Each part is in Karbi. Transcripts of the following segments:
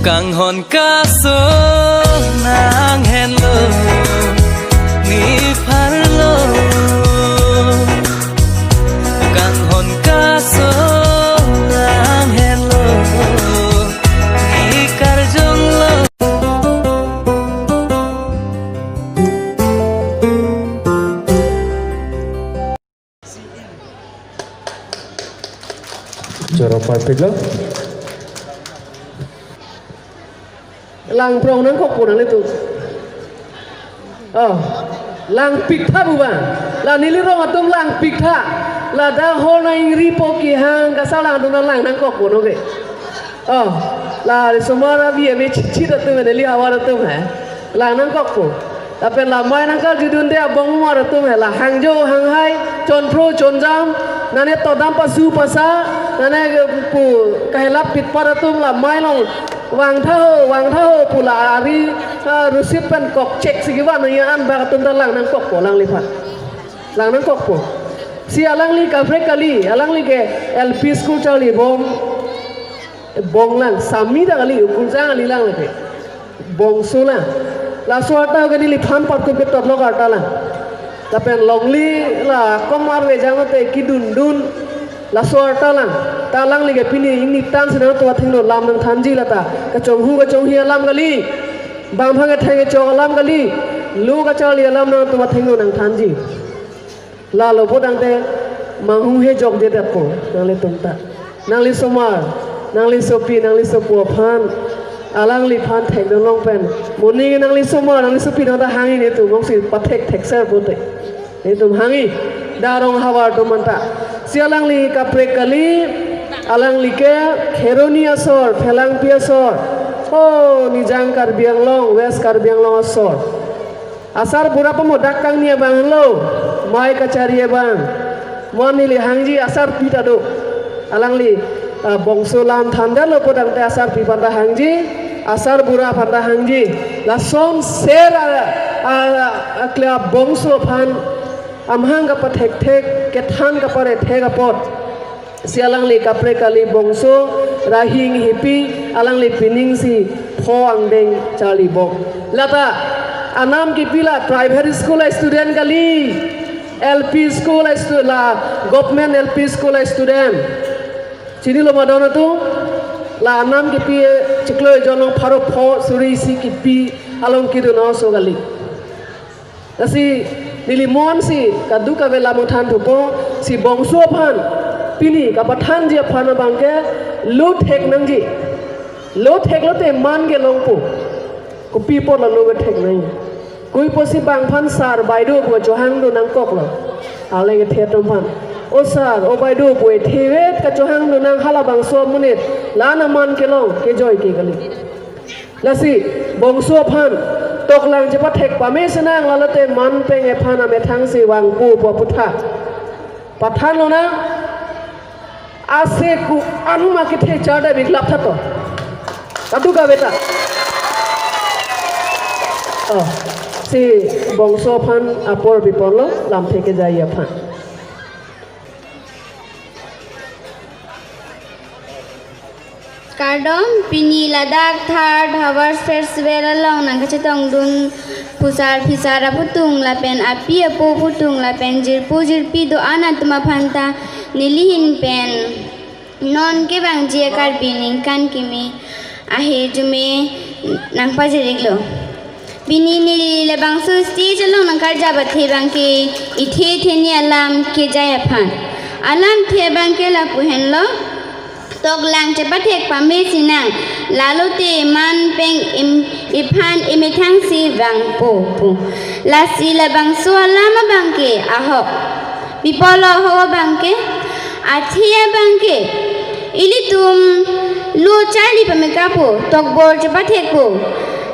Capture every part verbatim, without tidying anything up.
Kanghon kaso nanghenlo, ne pharlo. Kanghon kaso nanghenlo, ne karjonglo. Choro parpiklo. Langprong nangkokpo nanglitum. Oh, langpiktha buba. La neli rong atum langpiktha. Ladak hall nang-ingripo kehang kasalang atum lang nangkokpo noke. Oh, la risomar abi abi chichit atum neli havar atum he. Lang nangkokpo. Lapen la mai nangkarjudunde abong umar atum he, la hangjo hanghai, chonphro chonjam, nane todam pasu pasa, nane pu kahelap pitpar atum la mai along vangtha ho, vangtha ho pu la ari, ah, rusit pen kokchek si kevan ya an bak atum ta lang nangkokpo alangliphan. Lang nangkokpo. Si alangli kaprek kali, alangli ke L P school charlibom. Bong lang, sami ta kali, ukulja kali lang lake. Bongso lang. Laso arta ke neliphan parkup ke totlok arta lang. Lapen longle la komar vejang te kedundun. Laso arta lang. Ta alangli ke pini ingnitan si nangtum athengno lam nangthanji lata. Kachonghu kachonghi alam kali. Bang bang ketheng kechok alam kali. Lo kacharli alam nangtum athengno nangthanji. Lalo putangte manghumhe jokje detpo nanglitum ta. Nangli somar, nangli sopi, nangli sopo aphan, alangliphan thekdunlong pen. Moning nangli somar, nangli sopi nang ta hangji netum, mongsi pathek thekser pote. Netum hangji, darong havar atum anta. Si alangli kaprek kali, alangli ke Kheroni asor, Phelangpi asor. Oh, Nijang Karbi Anglong, West Karbi Anglong asor. Asarbura pamodak kangni abang lo, mai kachari abang. Mo neli hangji asarpi ta do. Alangli, ah, bongso lam thandalo putangte asarpi aphan ta hangji, asarbura aphan ta hangji. Lason ser a, a, a, aklia bongso aphan amahang kapathekthek, kethan kaparethek apot. Si alangli kaprek kali bongso, Rahing Hipi, alangli pining si pho angdeng charlibom. Lata, anam kipi la private school a student kali, L P school a stu-, la government L P school a student. Chinilo ma don atum, la anam kipi chiklo ejon along pharo pho suri isi kipi along kedun aso kali. Lasi neli monsi kadokave lam thanthupo, si bongso aphan pini kapathanji aphan abangke lo thek nangji. Lo theklote man kelongpo. Kopi apot la lo kethek nangji? Kopi apotsi bang aphan sir baido pu kachohangdun nangkoklo? Ale kethe atum aphan, o sir, o baido pu ethe vet kachohangdun nang, halabangso amonit la-an aman kelong, kejoi ke kali. Lasi bongso aphan toklang chepathek pame sinang, lalote man peng ephan amethang si vangpo pu aphuthak pathanlonang. Ase ku anma kethe charda biklap thato. Kadokave ta. Oh, si bongso aphan apor biponlo, lamthe kejai aphan. Kardom, pini ladak third Harvest Festival along nangkachetongdun phusar phisar aputhung lapen api apo aputhung lapen jirpo jirpi do-an atum aphan ta neli ahin pen non kevangji a-Karbi ningkan kimi ahirjume nangpajir-iklo. Pini neli labangso stage along nangkarjap athe abangke ithe theni alam kejai aphan. Alamthe abangke lapu henlo, toklang chepathek pame sinang, lalote man peng im-, iphan emethang si vangpo pu. Lasi labangso alam abangke ahok. Pi apotlo ahok abangke? Athe abangke ilitum lo charli pame kapo, tokbor chepathekpo.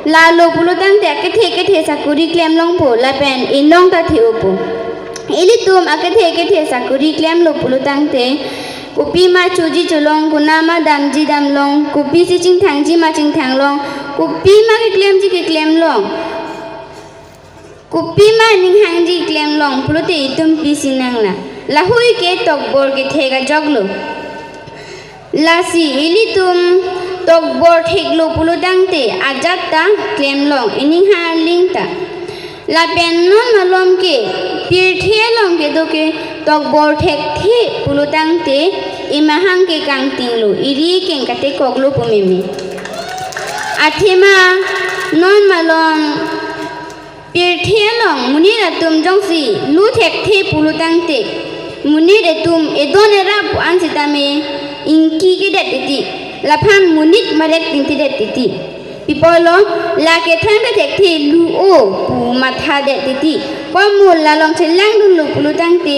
Lalo pulotangte akethe kethe sakuri klemlongpo lapen inong ta the-opo. Ilitum akethe kethe sakuri klemlo pulotangte, kopima choji cholong, konatma damji damlong, kopisi chingthangji ma chingthanglong, kopima keklemji keklemlong, kopima ning hangji klemlong pulote itum pisi nanglang? Lahei ke tokbor kethek ajoklo. Lasi ilitum tokbor theklo pulo tangte ajat ta klemlong, ening ha arling ta. Lapen non malom ke pirthe along kedo ke tokbor thekthe pulo tangte emahang ke kangtinglo, eri keng katekoklo pu meme. Athema non malom pirthe along monit atum jongsi lu thekthe pulo tangte, monit atum edon erap pu an sitame ingki kedet titi, laphan monit marek tingtidet titi. Pi apotlo, la kethan ta thekthe lu-o pu mathadet titi. Pu mo la along chelangdunlo pulo tangte,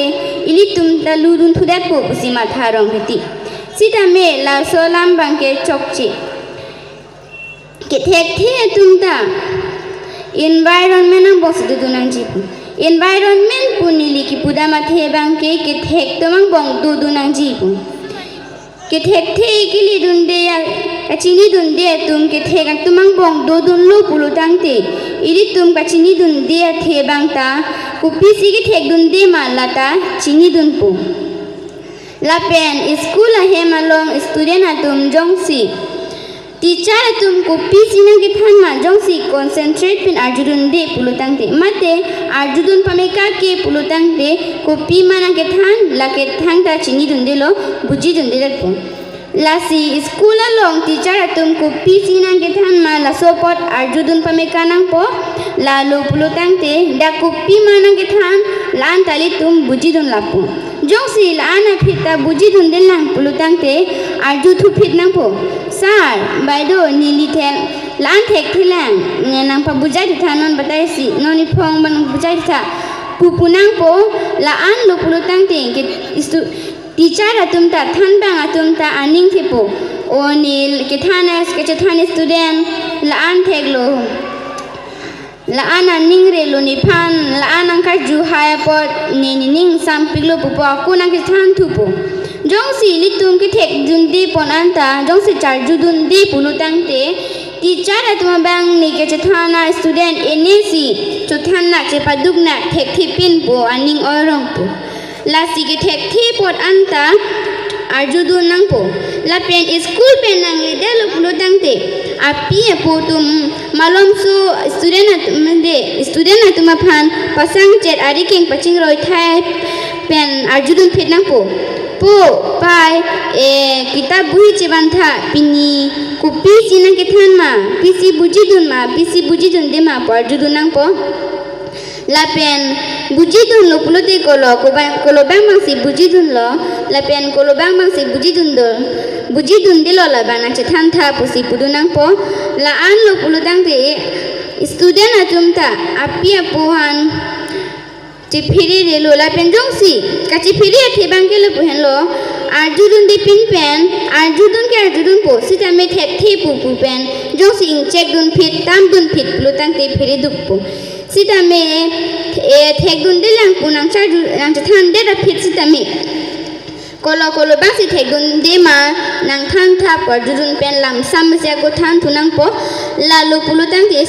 ilitum ta ludun thudetpo pusi matha rong titi. Sitame laso alam abang ke chokche. Kethekthe atum ta environment angbong si dodun nangji pu. Environment pu neli kipudam athe abang ke kethek atum angbong dodun nangji pu. Kethekthe kelidunde a, kachinidunde atum kethek atum angbong dodunlo pulo tangte, ilitum kachinidunde athe abang ta kopisi kethekdunde ma lata chinidunpo. Lapen school ahem along student atum jongsi teacher atum kopisi nangkethan ma jongsi concentrate pen arjudunde pulo tangte, mate arjudun pameka ke pulo tangte, kopi ma nangkethan, la kethang ta chinidundelo, bujidundeletpo. Lasi school along teacher atum kopisi nangkethan ma laso apot arjudun pameka nangpo, lalo pulo tangte dak kopi ma nangkethan, la-an ta ilitum bujidun lapo. Jongsi la-an aphi ta bujidundelang pulo tangte arjuthuphit nangpo. Sir, baido, neli thek, la-an thekthelang, ne nangpabujai tha, non batai si, non iphong abang bujai tha, pupu nangpo. La-anlo pulo tangte ke stu-, teacher atum ta, thanbang atum ta aning thepo. O ne kethan as, kechethan student, la-an theklo. La-an aning relo nephan, la-an nangkarju hai apot ne nening sampiklo pupo, ako nangkethan thupo. Jongsi ilitum kethekdunde pon anta, jongsi charjudunde pulo tangte, teacher atum abang ne kechethan a student ene si chothan nak, chepaduk nak, thekthe pinpo, aning orongpo. Lasi kethekthe apot anta arjudun nangpo. Lapen school pen nangledetlo pulo tangte, api apo atum, malomso student atum de, student atum aphan pasangchet, ari keng pachingroi thai pen arjudunphit nangpo. Po, pai, e, kitab bohi cheban tha, pini kopisi nangkethan ma, pisi bujidun ma, pisi bujidunde ma pu arjudun nangpo. Lapen bujidunlo pulote kolo, kobang, kolo abang abang si bujidunlo, lapen kolo abang abang si bujidundo, bujidundelo, labang nangchethan tha pusi pudun nangpo. La-anlo pulo tangte student atum ta api apo aphan chephererelo, lapen jongsi kachephere athe abang ke lapu henlo, arjudunde pin pen, arjudun ke arjudunpo, sitame thekthe pupu pen jongsi ingchekdunphit, tamdunphit pulo tangte pheredukpo. Sitame, e, thekdundelang pu nangcharju, nangchethandet aphi sitame, kolo kolo abang si thekdunde ma nangthan tha pu arjudun pen lamsam si ako thanthu nangpo. Lalo pulo tangte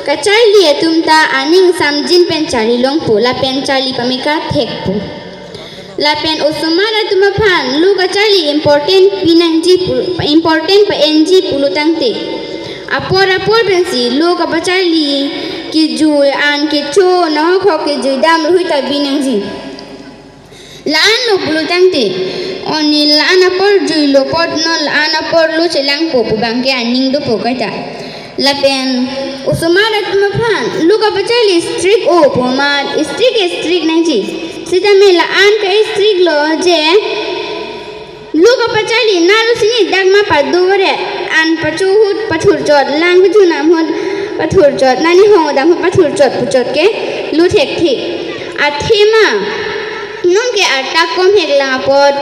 kacharli atum ta aning samjin pen charlilongpo, lapen charli pameka thekpo. Lapen osomar atum aphan lo kacharli important pinangji pu, important pa-enji pulo tangte, apor apor pensi lo kapacharli kejui an kecho nahok hok kejui dam lohui ta binangji. La-anlo pulo tangte, o ne la-an apor juilo apot non la-an apor lo chelangpo pu abang ke aning dopo kaita. Lapen osomar atum aphan lo kapacharli strict o pu amat strict strict nangji. Sitame la-an ka-strict lo je, lo kapacharli nalo sini dak ma pado re, an pacho ahut pathurchot, lang kejun ahut pathurchot, nani hong dam ahut pathurchot puchot ke lo thekthe. Athema non ke arta komhek lang apot,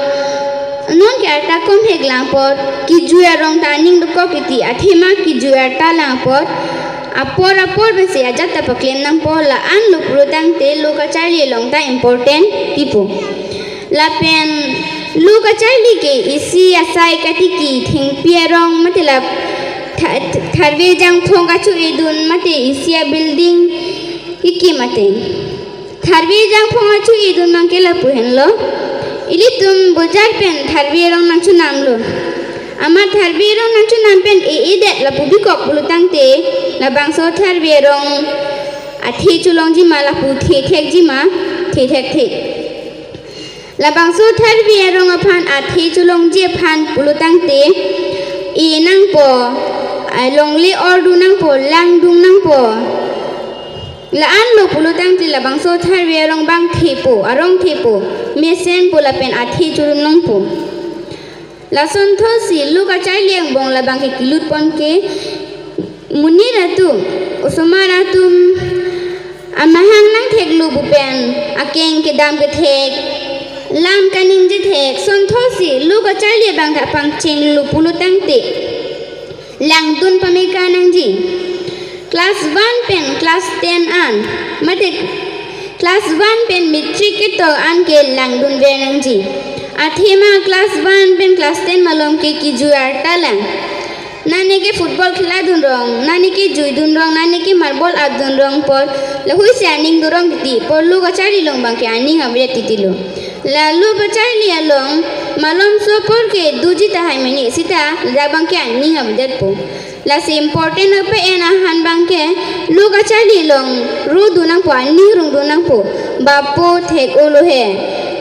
non ke arta komhek lang apot, kejui arong ta aning dokok titi, athema kejui arta lang apot, apor apor pensi ajat ta paklem nangpo. La-anlo pulo tangte lo kacharli along ta important pipo. Lapen lo kacharli ke isi asai katiki, thengpi arong mate la tha-, tharve jangphong kacho-edun mate isi a-building kekim ateng. Tharve jangphong kacho-edun abang ke lapu henlo. Ilitum bojar pen tharve arong nangchonamlo. Amat tharve arong nangchonam pen e-edet lapu bikok pulo tangte, labangso tharve arong athe cholongji ma lapu thethekji ma, thethekthek. Labangso tharve arong aphan athe cholongji aphan pulo tangte, e nangpo, a, longle ordu nangpo, langdung nangpo. La-anlo pulo tangte labangso tharve arong bang thepo, arong thepo, mesenpo lapen athe cholong longpo. Lasonthotsi lo kacharli angbong labang ke kelut pon ke, monit atum, osomar atum, amahang nangtheklo pu pen, akeng kedam kethek, lam kaningje thek, sonthotsi lo kacharli abang ta pangchenglo pulo tangte, langdun pame ka nangji. Class one pen class ten an, mate class one pen matric ketol an ke langdun ver nangji. Athema class one pen class ten malom ke kejui arta lang. Nane ke football khela dun rong, nane ke jui dun rong, nane ke marble ap dun rong apot, lahui si aning dun rong titi apot lo kacharli along abang ke aning avedet titilo. La lo kacharli along malomso apor ke doji tahai mene sita, ladak abang ke aning avedetpo. Lasi important ape-en ahan abang ke, lo kacharli along ro dun nangpo, aning rung dun nangpo. Bapo thek-olo he.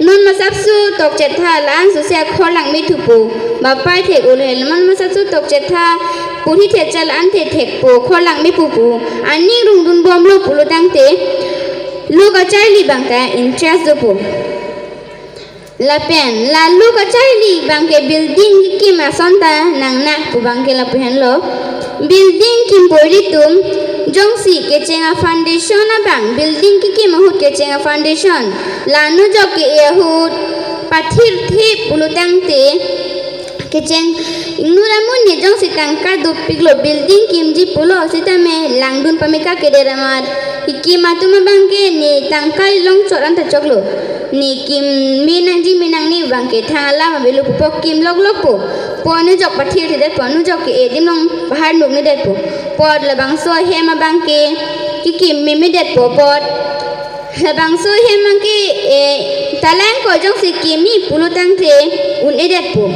Non masapso tokchetha la-an sose akhor langme thupo. Bapai thek-olo he. Non masapso tokchetha porhi thekcha la-an thethekpo, khor langme pupo. Aning rung dunbomlo pulo tangte, lo kacharli abang ta interest dopo. Lapen, la lo kacharli abang ke building kekim ason ta nangnak pu abang ke lapu henlo. Building kimpo ilitum, jongsi kecheng a-foundation abang, building kekim ahut kecheng a-foundation, la nujok ke-e ahut pathirthe pulo tangte, kecheng ingnur amonit jongsi tangka dopiklo building kimji pulo sitame langdun pame ka kedet amat, kekim atum abang ke ne tangka longchot anta choklo. Ne kim me nangji me nangne abang ke thang alam avelo pupo, kim loklokpo. Apot nujok pathirthedetpo, nujok ke-e adim along pahar nuknedetpo. Apot labangso ahem abang ke kekim memedetpo apot. Labangso ahem abang ke, eh, tala ingkoi jongsi kimji pulo tangte un-edetpo.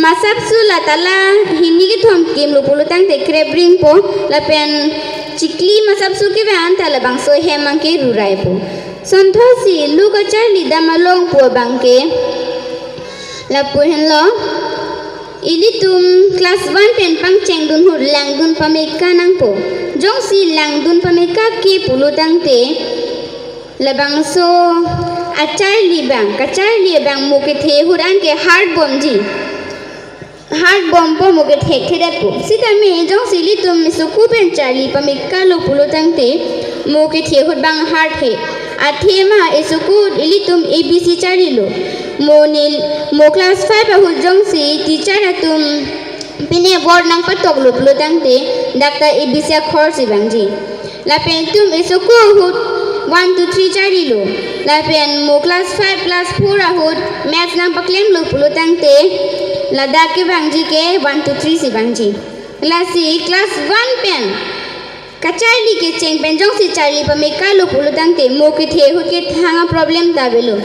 Masapso la tala hini kethom kimlo pulo tangte krep ringpo, lapen chikli masapso kevang anta labangso ahem abang ke ruraipo. Sonthotsi lo kacharli dam along pu abang ke lapu henlo. Ilitum class one pen pangcheng dun ahut langdun pame ka nangpo. Jongsi langdun pame ka ke pulo tangte, labangso acharli abang, kacharli abang mo kethe ahut an ke hard bomji. Hard bompo, mo kethekthedetpo. Sitame jongsi ilitum esoku pen charli pame kalo pulo tangte, mo kethe ahut abang hard he. Athema esoku ilitum A B C charlilo. Mo ne, mo class five ahut jongsi teacher atum pine board nangpatoklo pulo tangte, dak ta A B C akhor si vangji. Lapen itum esoku ahut one, two, three charlilo. Lapen mo class five, class four ahut maths nangpaklemlo pulo tangte, ladak kevangji ke one, two, three si vangji. Lasi class one pen kacharli kecheng pen jongsi charli pame kalo pulo tangte, mo kethe ahut ke thang a-problem ta avelo.